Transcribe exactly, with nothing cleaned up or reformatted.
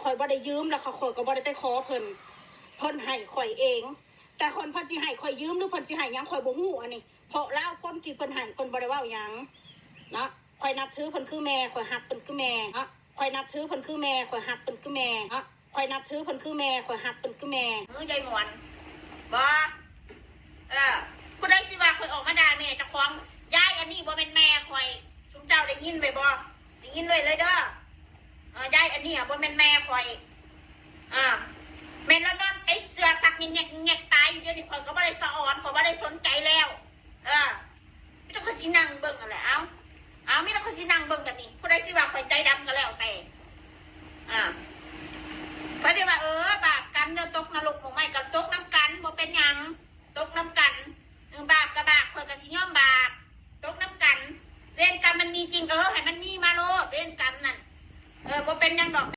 ข่อยบ่ได้ยืม แล้วข่อยก็บ่ได้ไปขอเพิ่น เพิ่นให้ข่อยเอง แต่คนเพิ่นสิให้ข่อยยืม หรือเพิ่นสิให้หยัง ข่อยบ่ฮู้อันนี้ เพราะลาวคนที่เพิ่นให้ เพิ่นบ่ได้เว้าหยังเนาะ ข่อยนับถือเพิ่นคือแม่ ข่อยฮักเพิ่นคือแม่เนาะ ข่อยนับถือเพิ่นคือแม่ ข่อยฮักเพิ่นคือแม่เนาะ ข่อยนับถือเพิ่นคือแม่ ข่อยฮักเพิ่นคือแม่ เออ ยายหมอน บ่ เออ ผู้ใดสิว่าข่อยออกมาด่าแม่เจ้าของ ยายอันนี้บ่แม่นแม่ข่อย ซุมเจ้าได้ยินไว้บ่ ได้ยินไว้เลยเด้อ เออ ยายอันนี้อะบ่แม่นแม่ข่อย อ่า แม่นแล้วนอนติดเสื้อซักแงกๆๆ ตายอยู่ เดี๋ยวนี้ข่อยก็บ่ได้สะออน ข่อยบ่ได้สนใจแล้ว เออ มีแต่ข่อยสินั่งเบิ่งนั่นแหละ เอ้า เอ้า มีแต่ข่อยสินั่งเบิ่งแบบนี้ ผู้ใดสิว่าข่อยใจดำก็แล้วแต่